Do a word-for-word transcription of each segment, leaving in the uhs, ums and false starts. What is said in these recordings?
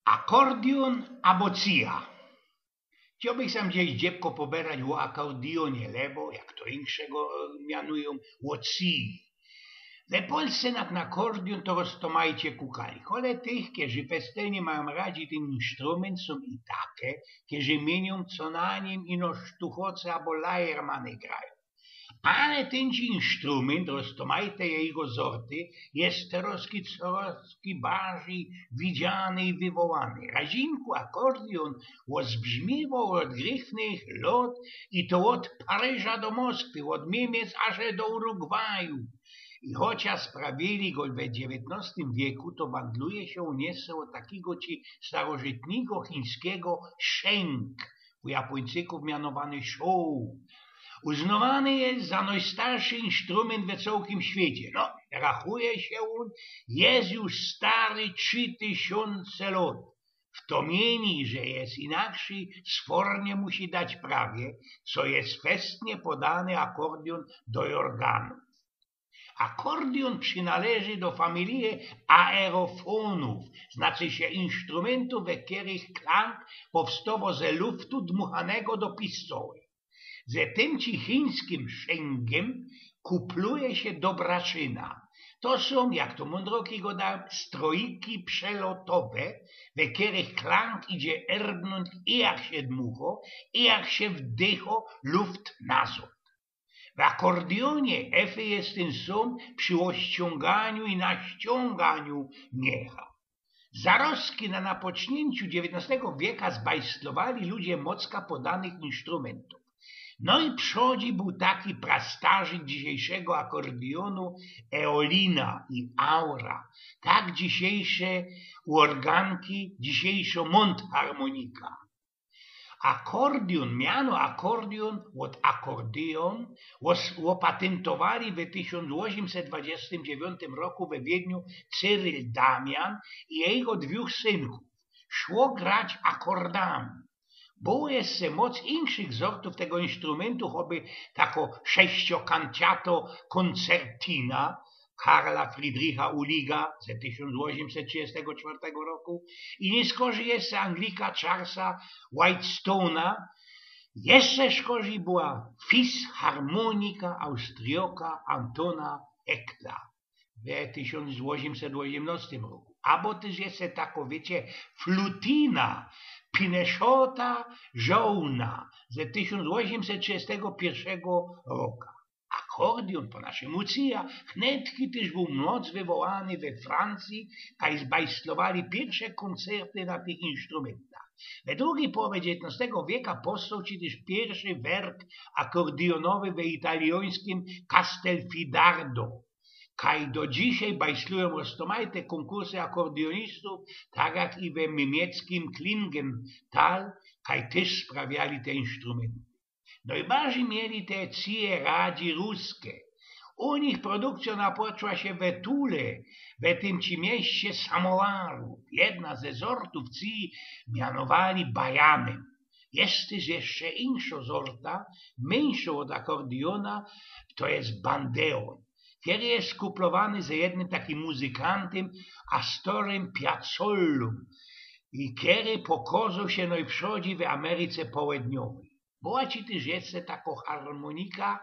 Akordion abo cija. Chciołbych sam gdzieś dziebko poberać ô akordiōnie, lebo, jak to inkszego, e, mianujōm, ô cji. We Polsce na, na akordion to roztōmajcie kukali. Chole tych, kerzy festelnie majōm radzi tyn insztrumynt, sōm i take, kerzy mieniōm, co na nim ino sztuchoce abo lajermany grajōm. Ale tyn ci insztrumynt, roztōmajte jego zorty, je terozki corozki bardzij widziany i wywołany. Razinku akordion ôzbrzmiywoł ôd grychnych lot, i to ôd Paryża do Moskwy, ôd Niymiec aż do Urugwaju. I chociaż sprawiyli go we dziewiyntnostym wieku, to wandluje sie ôn jeszcze ôd takigo ci starożytnigo chińskigo sheng, u Japōńcykōw mianowany shou. Uznowany je za nojstarszy insztrumynt we cołkim świecie. No, rachuje sie ôn, je już stary trzi tysiōnce lot. W to miyni, że je inakszyj, sfornie musi dać prawie, co je festnie podany akordion do organu. Akordion przinależy do familije aerofōnōw, znaczy sie insztrumyntōw, we kerych klang powstowo ze luftu dmuchanego do piscoły. Ze tym ci chińskim shengym kupluje sie dobraczyna. To sōm, jak to mōndroki godajōm, strojki przelotowe, we kerych klang idzie erbnōńć i jak sie dmucho, i jak sie wdycho luft nazod. W akordionie efekt je tyn sōm przi ôściōnganiu i naściōnganiu miecha. Zarozki na napoczniynku dziewiyntnostego wieka zbajslowali ludzie mocka podanych insztrumentōw. No i przodzi bōł taki prastarzik dzisiyjszego akordiōnu Eolina i Aura, tak dzisiyjsze ôrganki, dzisiyjszŏ mundharmonika. Akordiōn, miano akordiōn ôd akordiōn ôs-, ôpatyntowali we tysiōnc ôziymset dwadziestym dziewiōntym roku we Wiedniu Cyril Damian i jego dwōch synkōw. Szło grać akordami. Było jeszcze moc inkszych zortōw tego insztrumyntu, choćby tako sześciokanciato koncertina Karla Friedricha Uliga ze tysiōnc ôziymset trzidziestego czwartego roku i niyskorzij jeszcze Anglika Charlesa Whitestona. Jeszcze szkorzij była fisharmonika Austrioka Antona Eckla we tysiōnc ôziymset ôziymnostym roku. Abo tyż jeszcze tako, wiycie, flutina Pineszota Żołna ze tysiōnc ôziymset trzidziestego piyrszego roka. Akordiōn po naszymu cija, hnetki tyż bōł moc wywołany we Francji, kaj zbajslowali piyrsze kōncerty na tych insztrumyntach. We drugij połowie dziewiyntnostego wieka powstoł ci tyż piyrszy werk akordiōnowy we italiōńskim Castelfidardo. Kaj do dzisiej bajslujōm roztōmajte kōnkursy akordionistōw, tak jak i we miymieckim Klingenthal, kaj tyż sprawiali te insztrumynty. Nojbardzij mieli te cije radzi ruske. U nich produkcyjŏ napoczła sie we Thule, we tym ci mieście samowaru. Jedna ze zortōw cji mianowali bajanym. Jest tyż jeszcze inkszŏ zorta, myńszŏ ôd akordiōna, to jest bandeon, kery jest skuplowany ze jednym takim muzykantym, Astorym Piazzollōm, i kery pokozoł sie nojprzodzi we Ameryce Połedniowyj. Była ci tyż jeszcze tako harmonika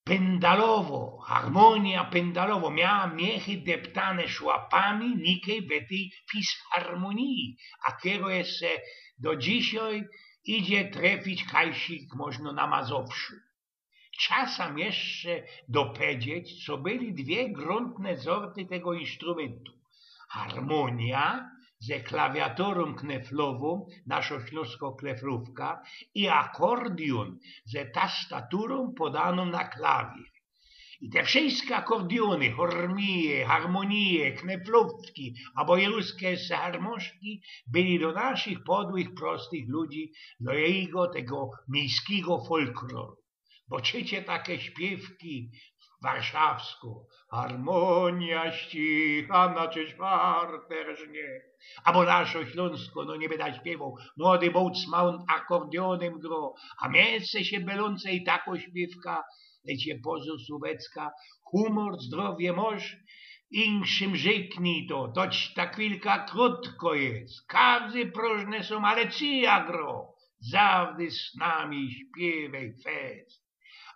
pyndalowo, harmonija pyndalowo. Miała miechy deptane szłapami, nikej we tyj fisharmoniji, a kerŏ jeszcze do dzisiej idzie trefić kajsik możno na Mazowszu. Trzeba sam jeszcze dopedzieć, co byli dwie grōntne zorty tego insztrumyntu. Harmonija ze klawiaturōm kneflowōm, naszoślōnskŏ kleflōwka, i akordiōn ze tastaturōm podanōm na klawier. I te wszyjske akordiōny, hormije, harmonije, kneflōwki, abo i ruske harmoszki byli do naszych podłych, prostych ludzi, do jego tego miejskigo folkloru. Bo czycie take śpiywki warszawsko: harmonija ścicha, na czyż parter żnie. Abo naszo ślōnsko, no niy byda śpiywoł: młody bocman akordiōnym grŏ, a miece sie belōnce i tako śpiywka, lecie pozdrōw Słowacka: humor, zdrowie mosz, inkszym rzyknij to, to ci ta kwilka krōtko je. Kawdy prożne sōm, ale cyja gro. Zawdy z nami śpiywej fest.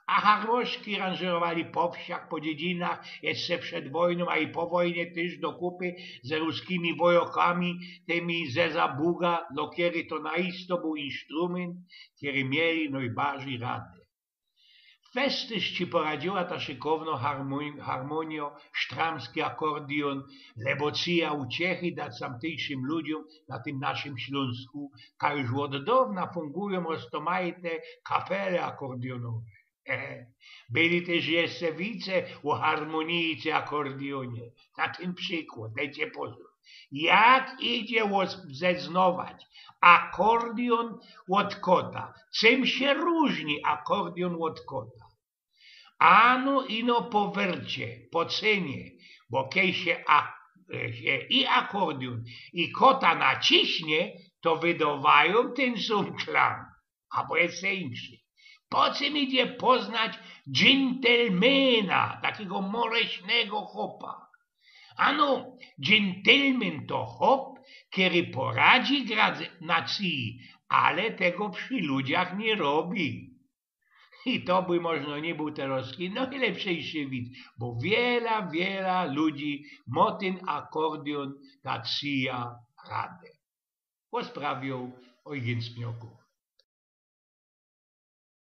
A harmoszki ranżerowali po wsiach, po dziedzinach, jeszcze przed wojnōm, a i po wojnie tyż do kupy ze ruskimi wojokami, tymi zeza Buga, dlŏ kerych to naisto bōł insztrumynt, kery mieli nojbardzij rady. Fest tyż ci poradziła ta szykowno harmōn-, harmōnio, sztramski akordyon, lebo cyja uciechy dać tamtyjszym ludziōm na tym naszym Ślōnsku, kaj już ôd dŏwna fungujōm roztōmajte kapele akordyonowe. Byli tyż jeszcze wice ô harmōnijce akordyonie. Na tyn przikłŏd, dejcie pozōr. Jak idzie ôbzeznować akordyon ôd kota? Czym sie rōżni akordyon ôd kota? Ano ino po wyrcie, po cynie, bo kej sie, a, e, sie i akordyon, i kota naciśnie, to wydŏwajōm tyn sōm klang, abo jeszcze inkszi. Po czym idzie poznać dżintelmena, takigo moleśnego chopa? Ano, dżintelmen to chop, kery poradzi grać na cyji, ale tego przi ludziach niy robi. I to by możno niy bōł terŏzki nojlepszyjszy wid, bo wiela, wiela ludzi mŏ tyn akordyon, ta cyja rady. Ôsprawiōł Ojgyn Smioku.